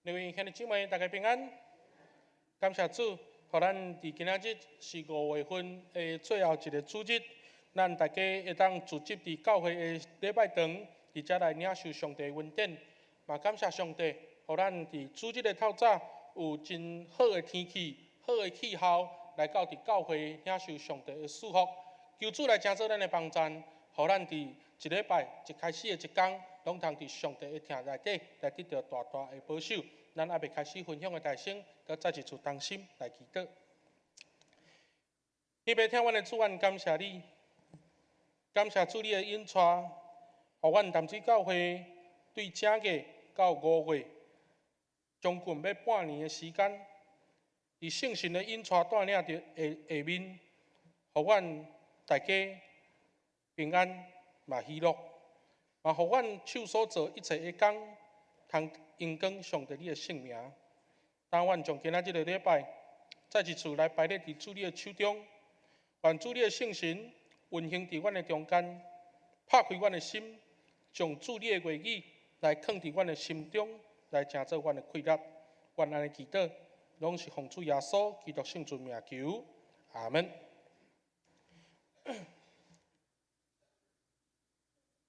各位兄弟姊妹，大家平安。感謝主，予咱佇今仔日是5月份的最後一个主日，咱大家會當聚集佇教會的禮拜堂，佇遮來領受上帝的恩典。嘛感謝上帝，予咱佇主日的透早有真好的天氣、好的氣候，來到佇教會領受上帝的祝福。求主來成做咱的幫贊，予咱佇一禮拜一開始的一工，攏通佇上帝的疼內底來得著大大的保守。咱猶未開始分享的大先，閣再一次同心來祈禱。天父疼阮的主，阮感謝你，感謝主你的引帶，予阮淡水教會對正月到5月，將近欲半年的時間，佇聖神的引帶帶領著下面，予阮大家平安嘛喜樂，嘛予阮手所做一切的工，通榮光上帝你的聖名。當阮將今仔這个禮拜再一次來擺列佇主你的手中，願主你的聖神運行佇阮的中間，拍開阮的心，將主你的話語來囥佇阮的心中，來成做阮的氣力。願按呢祈禱，攏是奉主耶穌基督聖尊名求，阿門。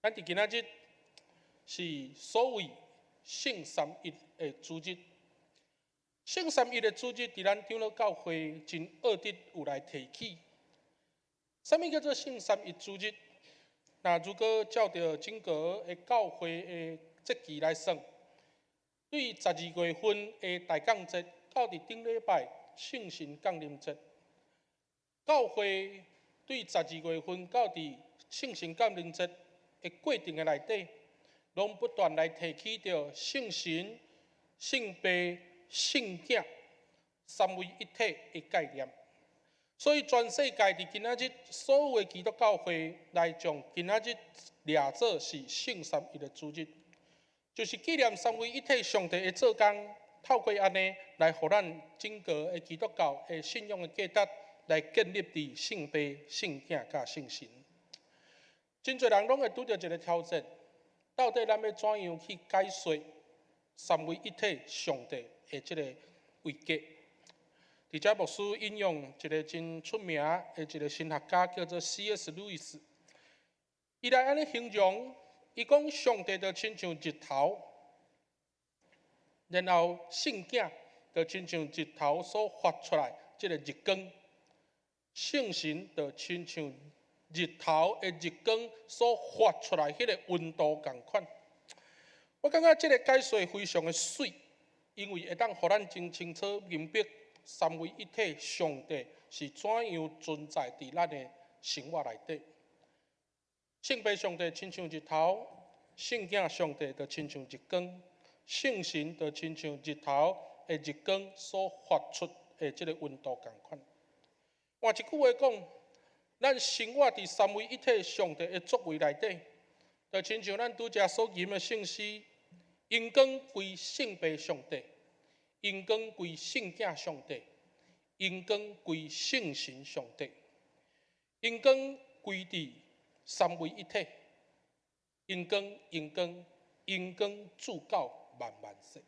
咱佇今仔日是所謂聖三一的主日。聖三一的主日，佇咱長老教會真奧得有來提起。啥物叫做聖三一主日？若如果照著整個的教會的節期來算，對12月份的大降節到佇頂禮拜聖神降臨節，教會對十二月份到佇聖神降臨節的過程的內底，攏不斷來提起著聖神、聖父、聖囝三位一體的概念。所以全世界佇今仔日所有的基督教會來將今仔日掠做是聖三一的主日，就是紀念三位一體上帝的做工，透過按呢來予咱整個的基督教的信仰的價值來建立佇聖父、聖囝佮聖神。真濟人攏會拄著一个挑戰，到底咱欲怎樣去解說三位一體上帝的這个位格？佇遮牧師引用一个真出名的一个神學家，叫做 C.S. 路易斯，伊來按呢形容，伊講上帝就親像日頭，然後聖囝就親像日頭所發出來這个日光，聖神就親像日頭的日光所發出來彼个溫度仝款。我感覺這个解說非常的媠，因為會當予咱真清楚明白三位一體上帝是怎樣存在佇咱的生活內底。聖父上帝親像日頭，聖囝上帝就親像日光，聖神就親像日頭的日光所發出的這个溫度仝款。換一句話講，咱生活佇三位一體上帝的作為內底，就親像咱拄才所吟的聖詩，榮光歸聖父上帝，榮光歸聖囝上帝，榮光歸聖神上帝，榮光歸佇三位一體，榮光榮光榮光至到萬萬世。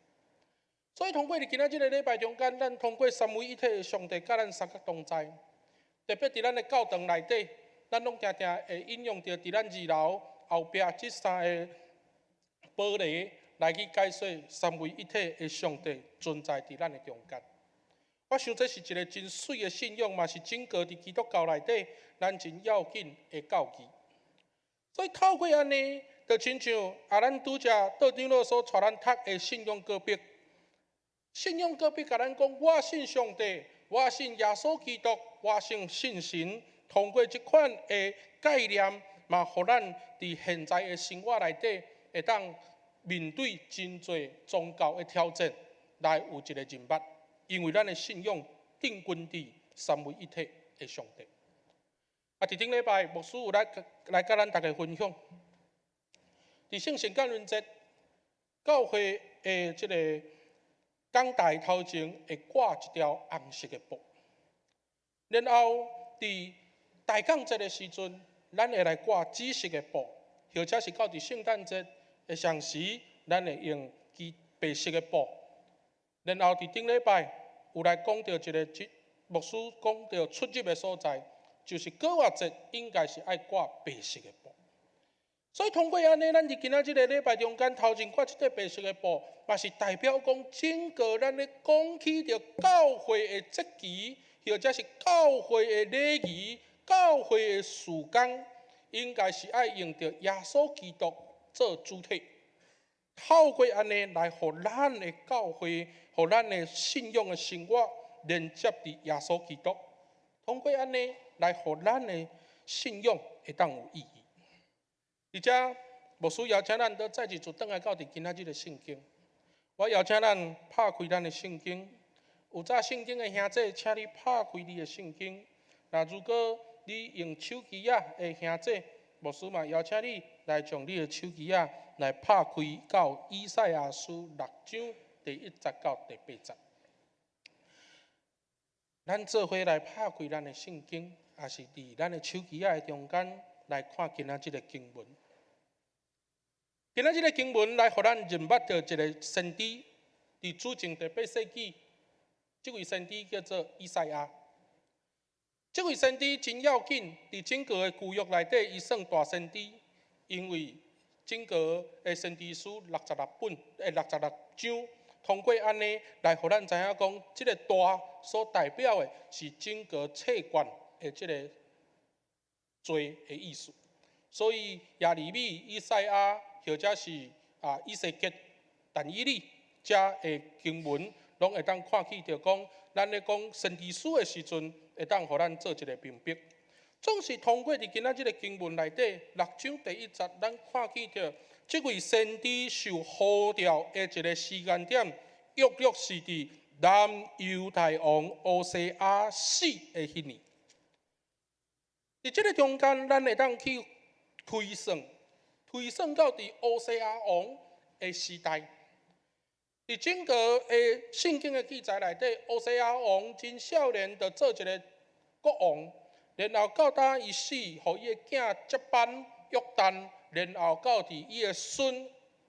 所以通過佇今仔這个禮拜中間，咱通過三位一體的上帝佮咱相佮同在。特別佇咱的教堂內底，咱攏定定會引用著佇咱二樓後壁這三个玻璃來去解說三位一體的上帝存在佇咱的中間。我想這是一个真媠的信仰，嘛是整個佇基督教內底咱真要緊的教義。所以透過按呢，就親像啊，咱拄才道長老所帶咱讀的信仰告白，信仰告白共咱講，我信上帝，我信耶穌基督，我信聖神。通過這款的概念，嘛，予咱佇現在的生活內底，會當面對真濟宗教的挑戰，來有一个認捌。因為咱的信仰定根佇三位一體的上帝。啊，佇頂禮拜牧師有來來佮咱大家分享，佇聖神降臨節，教會的這个講台頭前會掛一條紅色的布，然後佇大降節的時陣，咱會來掛紫色的布，或者是到佇聖誕節的上時，咱會用支白色的布。然後佇頂禮拜有來講著一个牧師講著出入的所在，就是逾越節應該是愛掛白色的布。所以通過按呢，咱佇今仔這个禮拜中間頭前掛這塊白色的布，嘛是代表講整個咱咧講起著教會的節期，或者是教會的禮儀、教會的事工，應該是愛用著耶穌基督做主體，透過按呢來予咱的教會，予咱的信仰的生活連接佇耶穌基督，通過按呢來予咱的信仰會當有意義。佇遮牧師邀請咱閣再一次轉來到佇今仔日的聖經。我邀請咱拍開咱的聖經，有紮聖經的兄弟，請你拍開你的聖經。若如果你用手機仔的兄弟，牧師嘛邀請你來將你的手機仔來拍開到以賽亞書六章第一節到第八節。咱做伙來拍開咱的聖經，抑是佇咱的手機仔的中間來看今仔這个經文。今仔這个經文來予咱認捌著一个先知，佇主前第八世紀，這位先知叫做以賽亞。這位先知真要緊，佇整個的舊約內底，伊算大先知，因為整個的先知書六十六本，66章，通過按呢來予咱知影講，這个大所代表的是整個冊卷的這个濟的意思。所以耶利米、以賽亞，或者是以西結、但以理，遮的經文，攏會當看起著講，咱咧講先知書的時陣，會當予咱做一个明白。總是通過佇今仔這个經文內底六章第一節，咱看見著這位先知受呼召的一个時間點，約略是佇南猶大王烏西亞死的彼年。佇這个中間，咱會當去推算，推算到佇烏西亞王的時代。佇整個的聖經的記載內底，烏西亞王真少年就做一个國王，然後到當伊死，予伊的囝接班約旦，然後到佇伊的孫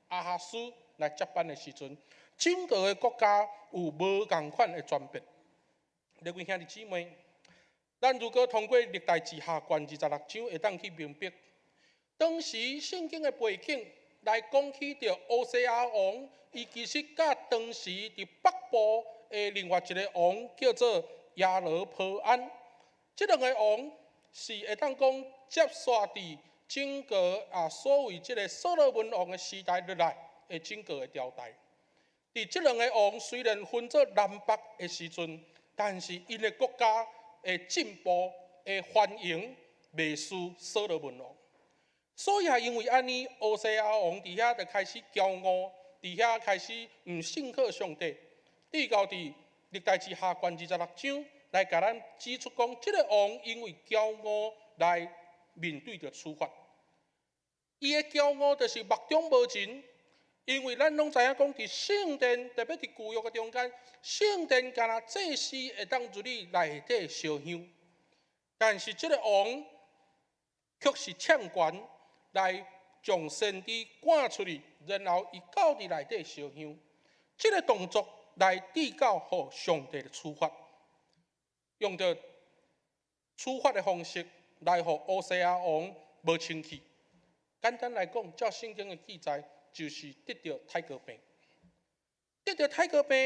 亞哈斯來接班的時陣，整個的國家有無仝款的轉變。各位兄弟姊妹，咱如果通過歷代志下卷26章，會當去明白，當時聖經的背景來講起著烏西亞王，伊其實佮當時佇北部的另外一个王叫做耶羅波安，這兩个王是會當講接續佇整個所謂這个所羅門王的時代落來的整個的朝代。佇這兩个王雖然分做南北的時陣，但是𪜶的國家的進步的繁榮袂輸所羅門王。所以也因為按呢，烏西亞王佇遐就開始驕傲，佇遐開始毋信靠上帝。直到佇歷代志下卷26章來共咱指出講，這个王因為驕傲來面對著處罰。伊的驕傲就是目中無人，因為咱攏知影講，佇聖殿，特別佇舊約的中間，聖殿干焦祭司會當入去內底燒香，但是這个王卻是搶權來將先知趕出去，然後伊到佇內底燒香，這个動作來致到予上帝的處罰，用著處罰的方式來予烏西亞王無清氣。簡單來講，照聖經的記載，就是得著泰國病。得著泰國病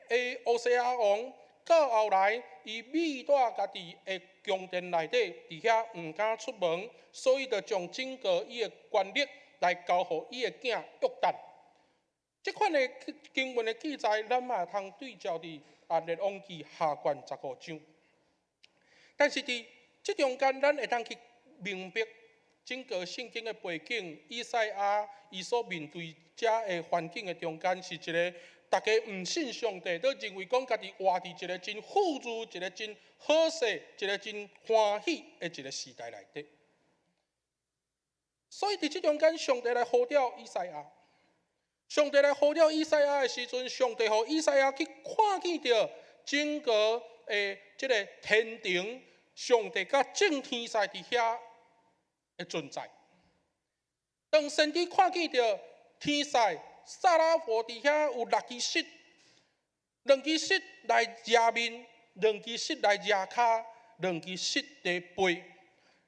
的烏西亞王，到後來，伊覕佇家己的宮殿內底，佇遐毋敢出門，所以就將整個伊的權力來交予伊的囝約旦。這款的經文的記載，咱嘛會通對照佇列王紀下卷15章。但是佇這中間，咱會當去明白整個聖經的背景，以賽亞伊所面對遮的環境的中間，是一个大家毋信上帝，都認為講家己活佇一个真富足、一个真好勢、一个真歡喜的一个時代內底。所以佇這中間，上帝來呼召以賽亞。上帝來呼召以賽亞的時陣，上帝予以賽亞去看見著整個的這个天庭，上帝佮眾天使佇遐的存在。當先知看見著天使撒拉弗佇遐有六支翼，兩支爍來遮面，兩支爍來遮跤，兩支爍佇背。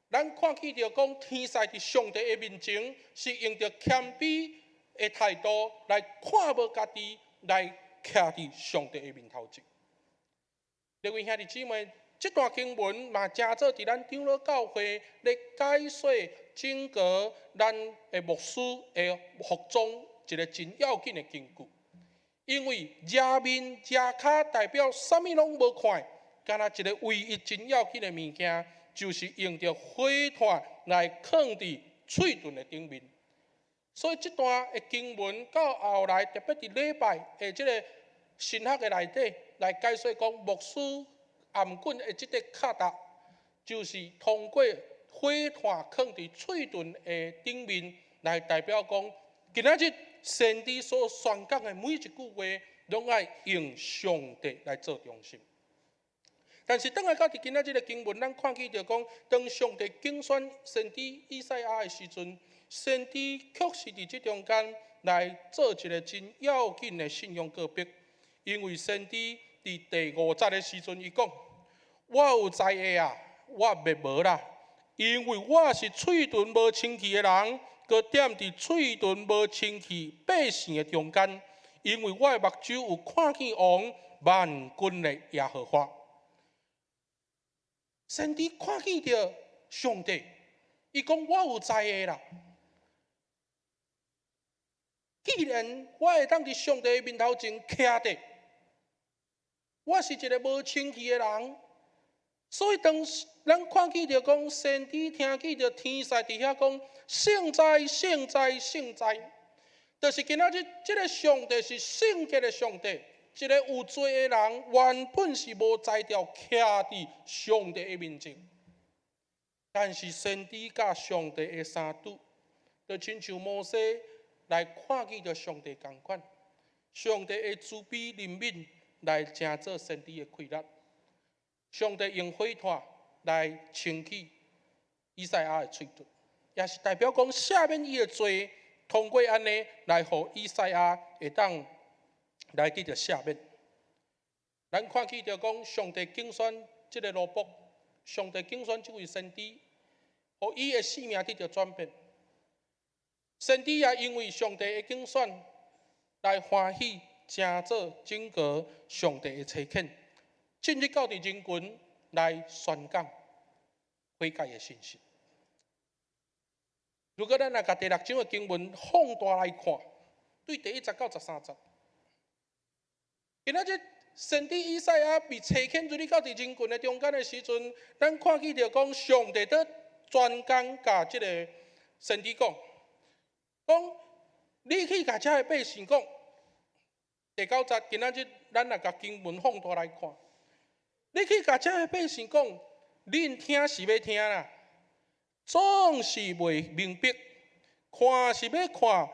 咱看見著講，天使佇上帝的面前是用著謙卑的態度來看無家己，來徛佇上帝的面頭前。各位兄弟姊妹，這段經文嘛，成做佇咱長老教會咧解說整個咱的牧師的服裝一个真要緊的根據。因為遮面遮跤代表啥物攏無看，敢若一个唯一真要緊的物件，就是用著火炭來囥佇喙唇的頂面。所以這段的經文到後來，特別佇禮拜的這个神學的內底來解說講，牧師頷頸的這塊卡達，就是通過火炭囥佇喙唇的頂面，來代表講，今仔日先知所宣講的每一句話，攏愛用上帝來做中心。但是轉來到佇今仔這个經文，咱看見著講，當上帝揀選先知以賽亞的時陣，先知確實佇這中間來做一个真要緊的信仰告白。因為先知佇第五節的時陣，伊講：我有災的啊，我滅無啦，因為我是喙唇無清氣的人，閣踮佇喙唇無清氣百姓的中間，因為我的目睭有看見王萬軍的耶和華。先知看見著上帝，伊講我有災的啦。既然我會當佇上帝面頭前徛佇，我是一个無清氣的人，所以當咱看見著講先知聽見著天使佇遐講聖哉聖哉聖哉，就是今仔日這个上帝是聖潔的上帝，一个有罪的人原本是無才調徛佇上帝的面前，但是先知佮上帝的相拄，就親像摩西來看見著上帝仝款，上帝的慈悲憐憫來成做先知的氣力，上帝用火炭來清洗以賽亞的喙唇，也是代表講赦免伊的罪，通過按呢來予以賽亞會當來得著赦免。咱看見著講，上帝揀選這个奴僕，上帝揀選這位先知，予伊的生命得著轉變。先知也因為上帝的揀選來歡喜，成做整個上帝的差遣，進入到佇人群來宣講悔改的信息。如果咱來共第六章的經文放大來看，對第一節到十三節，今仔日先知以賽亞被差遣入去到佇人群的中間的時陣，咱看見著講上帝佇專工共這个先知講，講你去共遮的百姓講。第九節，今仔日咱來共經文放大來看，你去共遮的百姓講，恁聽是欲聽啦，總是袂明白；看是欲看，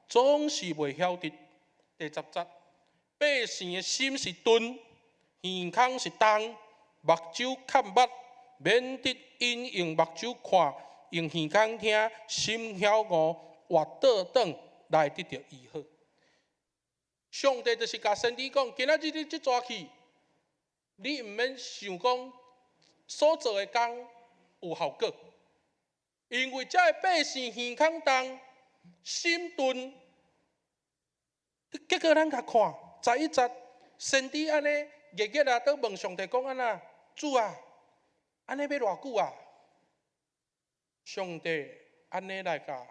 總是袂曉得。第十節，百姓的心是鈍，耳孔是重，目睭崁目，免得𪜶用目睭看，用耳孔聽，心曉悟，活倒轉來得著醫好。上帝就是共先知講，今仔日你這逝去，你毋免想講所做的工有效果，因為這个百姓耳孔重，心鈍。結果咱共看十一節，先知按呢熱熱啊，閣問上帝講按怎，主啊，按呢欲偌久啊？上帝按呢來共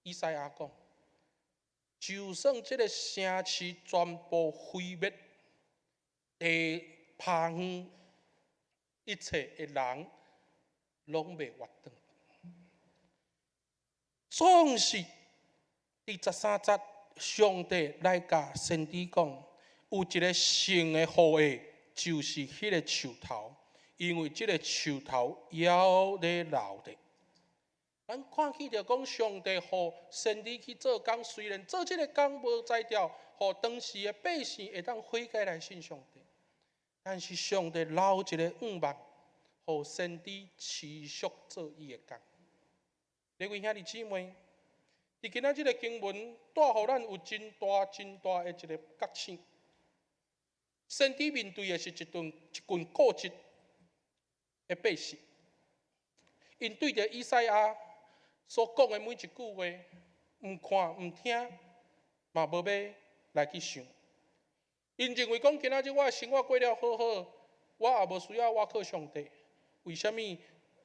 以賽亞講，就算這个城市全部毀滅，地趴遠，一切的人攏袂活轉。總是第十三節，上帝來共先知講，有一个聖的後裔，就是彼个樹頭，因為這个樹頭猶咧留著。咱看見著講，上帝予先知去做工，雖然做這个工無才調，予當時的百姓會當悔改來信上帝，但是上帝留一个願望，予先知持續做伊的工。各位兄弟姊妹，佇今仔這个經文，帶予咱有真大真大的一个覺醒。先知面對的是一群固執的百姓，𪜶對著以賽亞所講的每一句話，毋看毋聽，嘛無欲來去想。𪜶認為講今仔日我的生活過了好好，我也無需要倚靠上帝。為啥物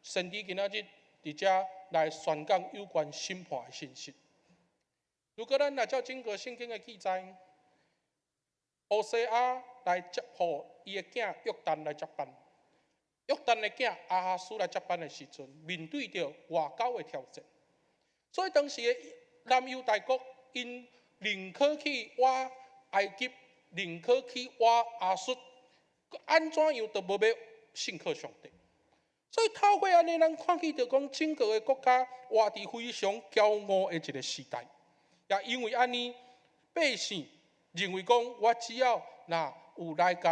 先知今仔日佇遮來宣講有關審判的信息？如果咱來照整個聖經的記載，烏西亞來接予伊的囝約旦來接班，約旦的囝亞哈斯來接班的時陣，面對著外交的挑戰，所以當時的南猶大國，𪜶寧可去倚埃及，寧可去倚亞述，按怎樣都無欲信靠上帝。所以透過按呢，咱看見著講整個的國家活佇非常驕傲的一個時代，也因為按呢，百姓認為講我只要若有來共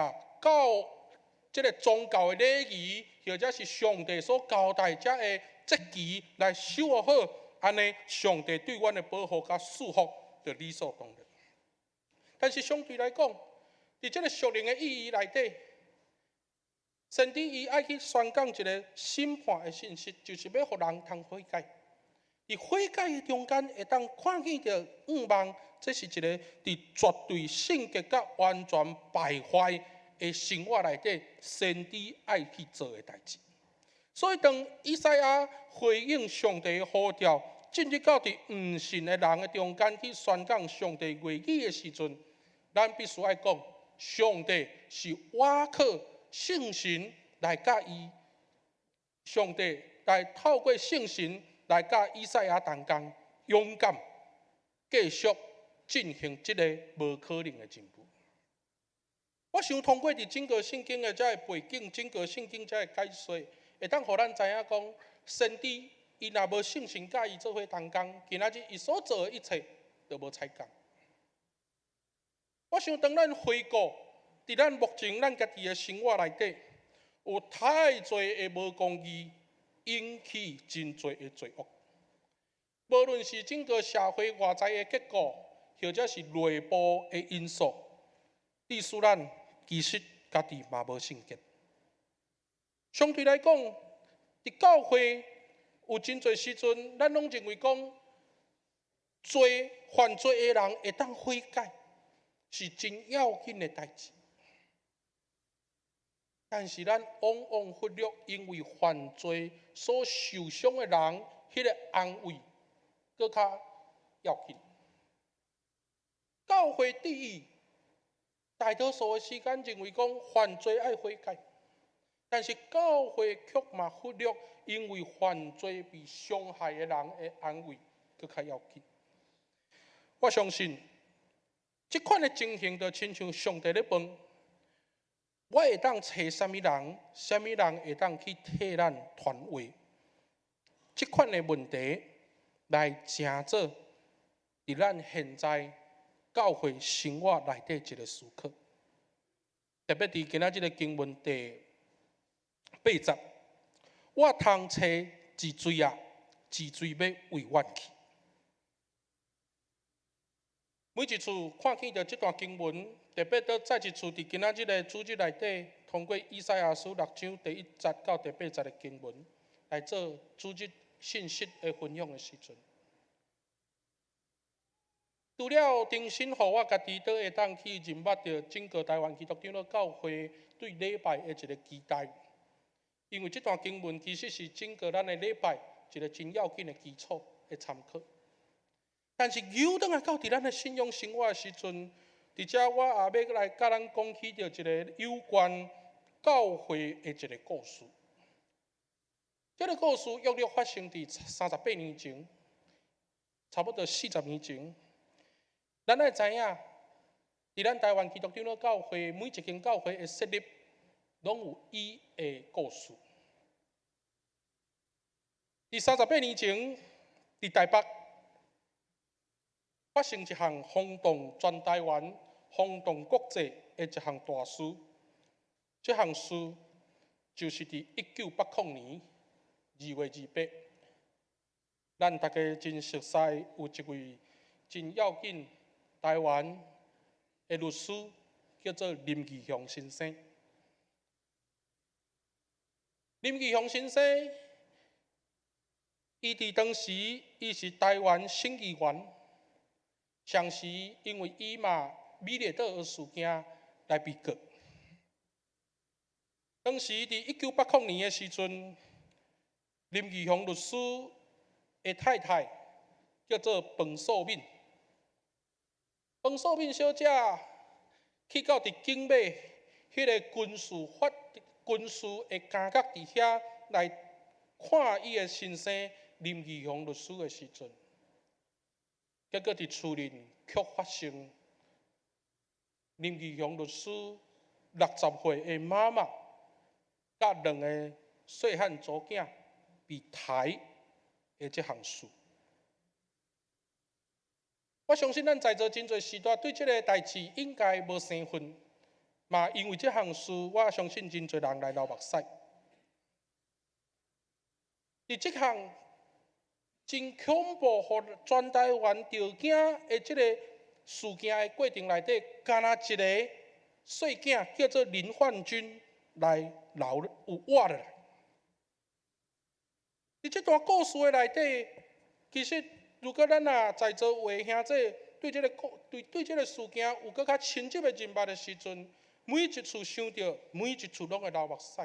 教這個宗教的禮儀，或者是上帝所交代這个節期來守好，按呢上帝對阮的保護佮祝福就理所當然。但是相對來講，佇這個屬靈的意義內底，先知伊愛去宣講一個審判的信息，就是欲予人通悔改。佇悔改的中間，會當看見著向望，這是一個佇絕對聖潔佮完全敗壞的生活內底，先知愛去做的代誌。所以當以賽亞回應上帝的呼召，進入到佇毋信的人的中間去宣講上帝話語的時陣，咱必須愛講，上帝是倚靠聖神來佮伊，上帝來透過聖神來佮以賽亞同工，勇敢繼續進行這個無可能的任務。我想通過佇整個聖經的這个背景，整個聖經這个解說，會當予咱知影講，先知伊若無聖神佮伊做伙同工，今仔日伊所做的一切都無彩工。我想當咱回顧佇咱目前咱家己的生活內底，有太濟的無公義，引起真濟的罪惡。無論是整個社會外在的結果，或者是內部的因素，致使咱其實家己嘛無聖潔。相對來講，佇教會有真濟時陣，咱攏認為講，罪犯罪的人會當悔改，是真要緊的代誌。但是咱往往忽略因為犯罪所受傷的人，彼個安慰，閣較要緊。教會第一，大多數的時間認為講犯罪愛悔改，但是教會卻嘛忽略因為犯罪被傷害的人的安慰，閣較要緊。我相信，這款的情形就親像上帝咧問：我會當揣啥物人？啥物人會當去替咱傳話？這款的問題來成做佇咱現在教會生活內底一個思考。特別佇今仔這个經文第八節，我通揣一穗仔，一穗欲為阮去。每一次看見著這段經文，特別閣再一次佇今仔這个主日內底，通過以賽亞書六章第一節到第八節的經文來做主日信息的分享的時陣，除了重新予我家己都會當去認捌著整個台灣基督長老教會對禮拜的一个期待，因為這段經文其實是整個咱的禮拜一个真要緊的基礎的參考。但是扭轉來到佇咱的信仰生活的時陣，佇遮我也欲來佮咱講起著一个有關教會的一个故事。這个故事約略發生佇38年前，差不多40年前。咱愛知影，佇咱台灣基督長老教會每一間教會的設立，攏有伊的故事。佇三十八年前，佇台北發生一項轟動全台灣、轟動國際的一項大事。這項事就是佇1980年2月28，咱大家真熟悉，有一位真要緊台灣的律師，叫做林義雄先生。林義雄先生，伊佇當時伊是台灣省議員，同時因為伊嘛美麗島的事件來被告。當時佇1980年的時陣，林義雄律師的太太叫做彭素敏。彭素敏小姐去到佇景美彼个軍事法軍事的監獄佇遐來看伊的先生林義雄律師的時陣，結果佇厝裡卻發生林義雄律師60歲的媽媽佮兩个細漢查囝被刣的這項事。我相信咱在座真濟時代對這个代誌應該無生分，嘛因為這項事，我相信真濟人來流目屎。佇這項真恐怖，予全台灣著驚的這个事件的過程內底，敢若一个細囝叫做林煥君來留有活落來。佇這段故事的內底，其實如果咱若在座有的兄弟對這个故對對這个事件有閣較深入的認捌的時陣，每一次想著，每一次攏會流目屎。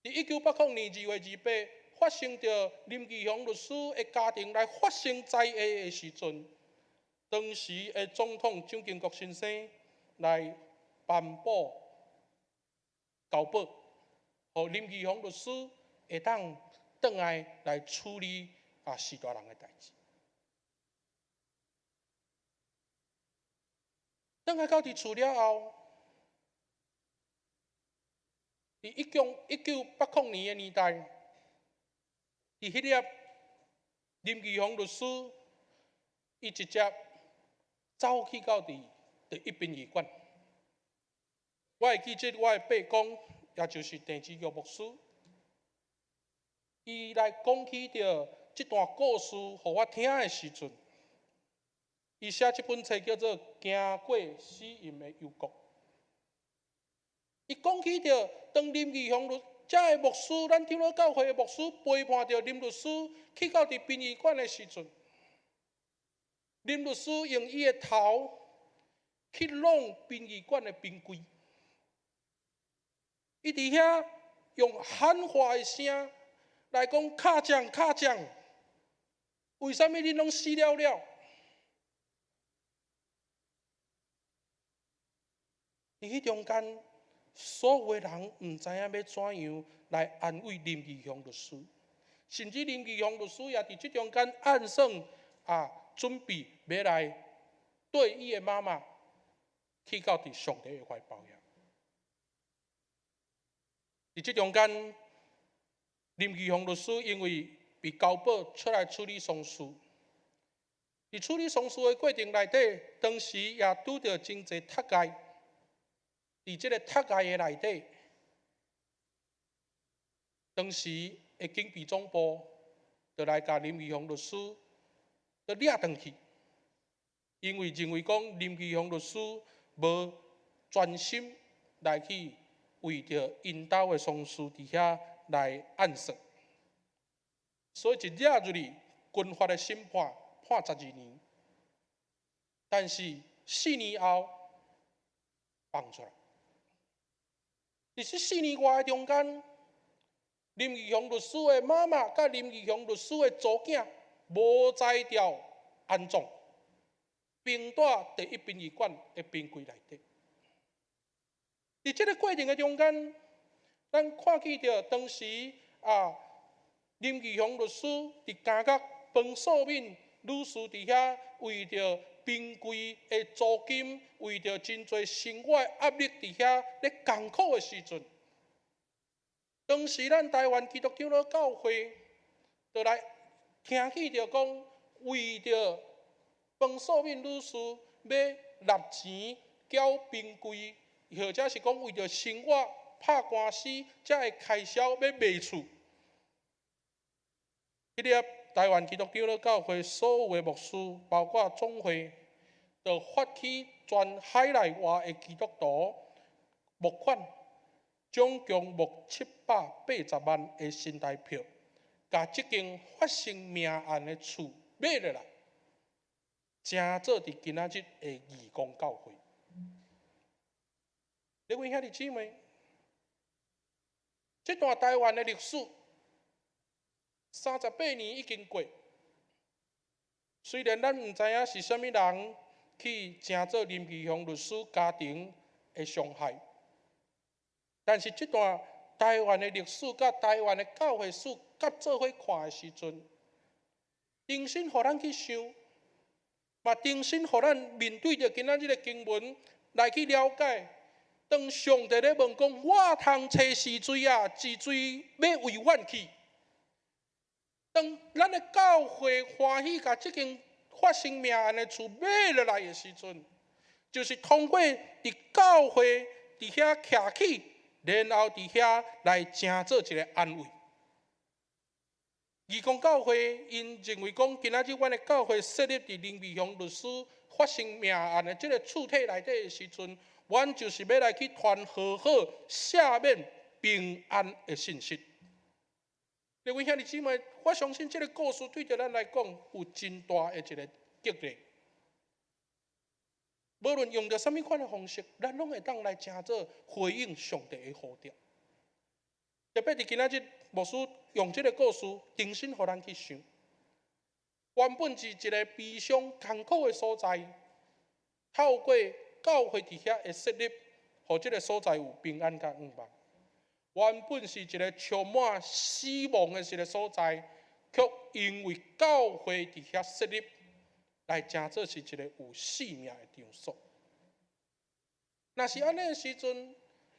佇1980年2月28，發生著林義雄律師的家庭來發生災禍的時陣，當時的總統蔣經國先生來頒布交保，予林義雄律師會當轉來來處理啊序大人的代誌。轉來到佇厝了後，佇1980年的年代，佇彼粒林義雄律師，伊直接走去到佇第一殯儀館。我會記得我的伯公，也就是鄭志玉牧師，伊來講起著這段故事，予我聽的時陣，伊寫這本冊叫做《經過死蔭的幽谷》。伊講起著當林義雄律這个牧師，咱長老教會的牧師陪伴著林律師去到佇殯儀館的時陣，林律師用伊的頭去挵殯儀館的冰櫃，伊佇遐用喊話的聲來講：敲匠，敲匠，為啥物恁攏死了了？佇彼中間，所有的人毋知影欲怎樣來安慰林義雄律師，甚至林義雄律師也佇這中間暗算啊，準備欲來綴伊的媽媽去到佇上帝的懷抱遐。佇這中間，林義雄律師因為被交保出來處理喪事，佇處理喪事的過程內底，當時也拄著真濟窒礙。佇這个窒礙的內底，當時的警備總部就來共林義雄律師都掠轉去，因為認為講林義雄律師無專心來去為著𪜶兜的喪事佇遐來按算，所以一掠入去軍法的審判判12年，但是4年後放出來。佇這4年外的中間，林義雄律師的媽媽佮林義雄律師的查囝無才調安葬，冰蹛第一殯儀館的冰櫃內底。佇這个過程的中間，咱看見著當時啊，林義雄律師佇監獄彭素敏女士佇遐為著冰櫃的租金，為著真濟生活壓力佇遐咧艱苦的時陣，當時咱台灣基督長老教會就來聽起著講，為著彭素敏女士欲納錢繳冰櫃，或者是講為著生活拍官司，這个開銷欲賣厝。彼個台灣基督長老教會所有的牧師，包括總會，就發起全海內外的基督徒募款，總共募780萬的新台票，共這間發生命案的厝買落來，成做佇今仔日的義工教會。各位兄弟姊妹，這段台灣的歷史，38年已經過。雖然咱毋知影是啥物人去成做林義雄律師家庭的傷害，但是這段台灣的歷史佮台灣的教會史佮做伙看的時陣，重新予咱去想，嘛重新予咱面對著今仔日的經文來去了解。當上帝咧問講，我通揣是誰啊？是誰欲為阮去？當咱的教會歡喜共這間發生命案的厝買落來的時陣，就是通過佇教會佇遐徛起，然後佇遐來成做一个安慰。義工教會𪜶認為講，今仔日阮的教會設立佇林義雄律師發生命案的這个厝體內底的時陣，阮就是欲來去傳和好、赦免、平安的信息。各位兄弟姊妹，我相信這个故事對著咱來講有真大的一个激勵。無論用著啥物款的方式，咱攏會當來成做回應上帝的呼召。特別佇今仔日，牧師用這个故事，重新予咱去想。原本是一个悲傷艱苦的所在，透過教會佇遐的設立，予這个所在有平安佮盼望。原本是一个充滿死亡的一个所在，卻因為教會佇遐設立，來成做是一个有生命的場所。若是按呢的時陣，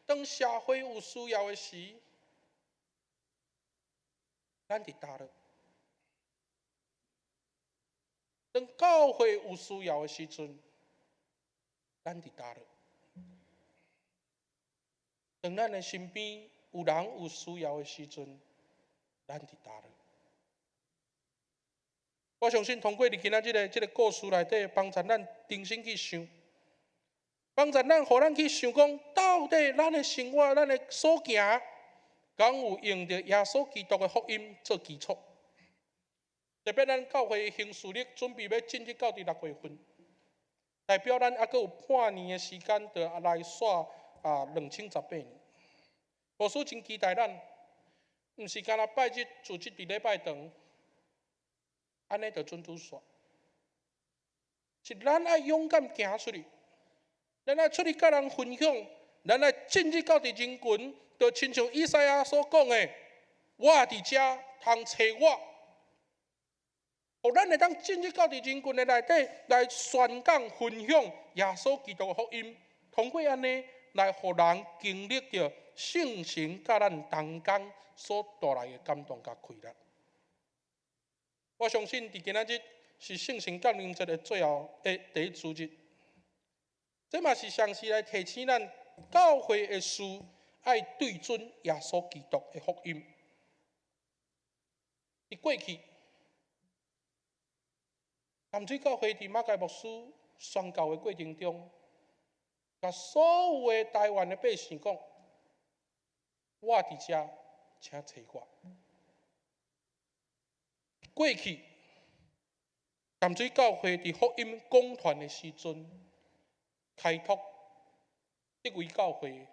當社會有需要的時，咱佇佗落？當教會有需要的時陣，咱佇佗落？當咱的身邊有人有需要的時陣，咱佇佗落？我相信通過佇今仔這个故事內底，幫助咱重新去想，幫助咱，予咱去想講，到底咱的生活、咱的所行，敢有用著耶穌基督的福音做基礎？特別咱教會行事曆準備欲進入到佇6月份，代表咱猶閣有半年的時間，就來煞2018年。牧師真期待咱，毋是干焦拜日、主日佇禮拜堂，按呢就準拄煞。是咱愛勇敢行出去，咱愛出去佮人分享，咱愛進入到佇人群，就親像以賽亞所講的：我佇遮，通揣我。予咱會當進入到佇人群的內底來宣講分享耶穌基督的福音，通過按呢來予人經歷著聖神佮咱同工所帶來的感動佮快樂。我相信佇今仔日是聖神降臨節的最後的第一主日，這嘛是同時來提醒咱教會的事愛對準耶穌基督的福音。佇過去，淡水教會佇馬偕牧師宣教的過程中，共所有的台灣的百姓講：我佇遮，請揣我。過去，淡水教會佇福音講傳的時陣，開拓德維教會、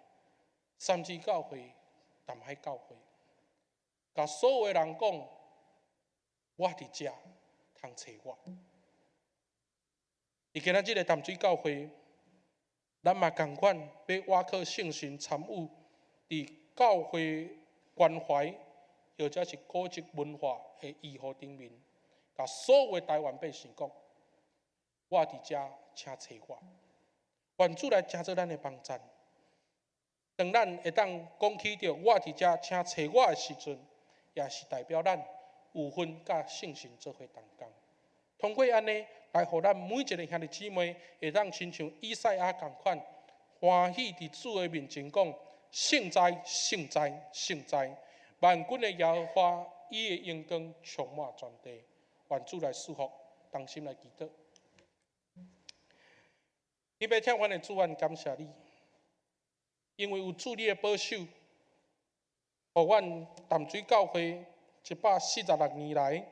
三芝教會、淡海教會，共所有的人講：我佇遮，通揣我。佇今仔這个淡水教會，咱嘛仝款欲倚靠聖神參與佇教會關懷，或者是古蹟文化的維護頂面，共所有的台灣百姓講：我佇遮，請揣我。願主來成做咱的幫贊。當咱會當講起著我佇遮，請揣我的時陣，也是代表咱有份佮聖神做伙同工。通過按呢，來予咱每一个兄弟姊妹會當親像以賽亞仝款，歡喜佇主的面前講：聖哉，聖哉，聖哉！萬軍的耶和華，伊的榮光充滿全地。願主來賜福，同心來祈禱。你欲疼阮的主，阮感謝你，因為有主你的保守，予阮淡水教會146年來，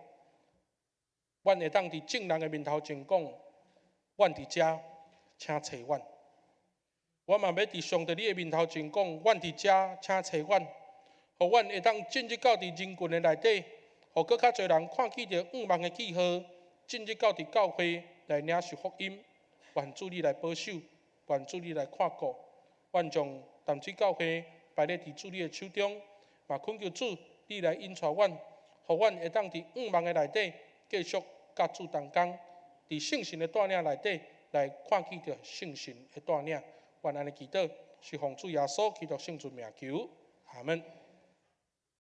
阮會當佇眾人的面頭前講，阮佇遮，請揣阮。我嘛欲佇上帝你的面頭前講，阮佇遮，請揣阮，予阮會當進入到佇人群的內底，予閣較濟人看見著向望的記號，進入到佇教會來領受福音。願主你來保守，願主你來看顧，阮將淡水教會擺咧佇主你的手中，嘛懇求主你來引帶阮，予阮會當佇向望的內底繼續佮主同工，佇聖神的帶領內底來看見著聖神的帶領。願按呢祈禱，是奉主耶穌基督聖尊名求，阿門。